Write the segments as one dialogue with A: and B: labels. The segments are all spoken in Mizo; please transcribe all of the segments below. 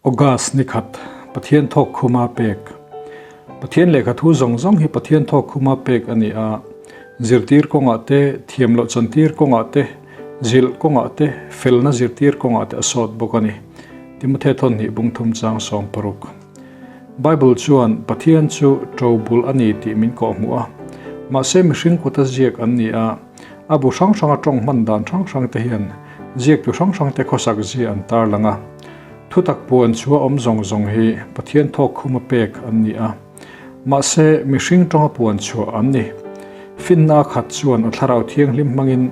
A: August ni khat, Pathian thawk khuma pek. Pathian lehkha thu zawng zawng hi Pathian thawk khuma pek a ni a. Zirtir kawngah te, thiam loh chantir kawngah te, zilh kawngah te, felna zirtir kawngah te a sawt bawk a ni. Timothe thawnhnih bungthum chang 60. Bible chuan Pathian chu to bul a ni tih min kawhhmuh a. Mahse mihring kuta ziak an ni a, a bu hrang hranga tawng hman dan hrang hrang te hian ziaktu hrang hrang te khawsak zia an tarlang a. Thutak puan chhuah awm zawng zawng hi Pathian thawk khuma pek an ni a. Mahse mihring tawnga puan chhuah an ni. Finna a khat chuan a thlarau thianghlim hmangin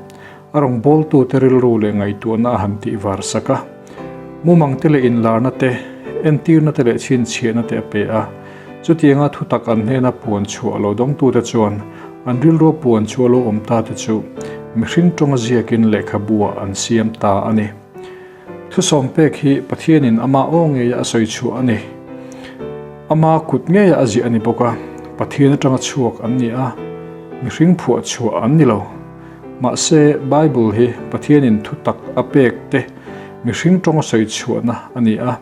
A: a rawngbawltute rilru leh ngaihtuahna a han tih var sak a. Mumang te leh inlarna te, entirna te leh chhinchhiahna te a pe a. Chutianga thutak an hnena puan chhuah lo dawngtute chuan an rilrua puan chhuah lo awm ta te chu mihring tawnga ziakin lehkhabuah an siam ta a ni. Thusawm pek hi Pathianin ama aw ngeia a sawi chhuah a ni. Ama kut ngeia a ziah a ni bawk a, Pathian atanga chhuak an ni a, mihring phuah chhuah an ni lo. Mahse, Bible hi Pathianin thu tak a pek te mihring tawnga sawi chhuahna a ni a.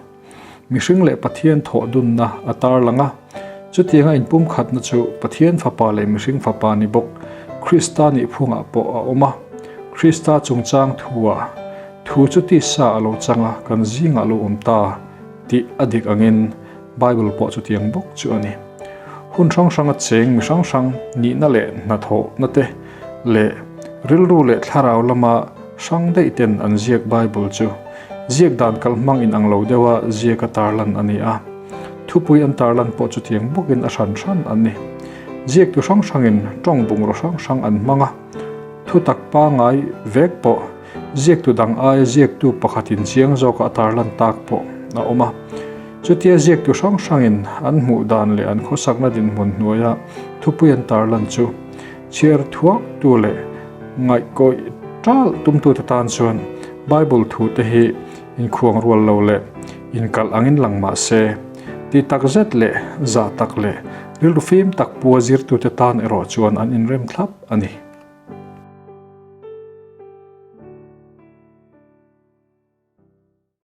A: Mihring leh Pathian thawh dunna a tarlang a. Chutianga inpumkhatna chu Pathian Fapa leh mihring Fapa ni bawk Krista nihphungah pawh a awm a. Krista chungchang thua thu chu tisa a lo chang a, kan zingah a lo awm ta tih a dik angin Bible pawh chutiang bawk chu a ni. Hun hrang hranga cheng mi hrang hrang nihna leh hnathawhna te leh rilru leh thlarau lama hrang daih ten an ziak Bible chu ziak dan kalhmang inang lo deuha ziaka tarlan a ni a. Thupui an tarlan pawh chutiang bawkin a hran hran an ni. Ziaktu hrang hrangin tawng bungraw hrang hrang an hmang a, thutak pangngai vek pawh ziaktu dang aia ziaktu pakhatin chiang zawka a tarlan tak pawh a awm a. Chutia ziaktu hrang hrangin an hmuh dan leh an khawsakna dinhmun hnuaia thupui an tarlan chu chhiar thuak tu leh ngaihkawih tal tumtute tan chuan Bible thute hi inkhuang rual lo leh inkalh angin lang mah se, ti tak zet leh zah tak leh rilru fim tak pua zirtute tan erawh chuan an inrem thlap a ni.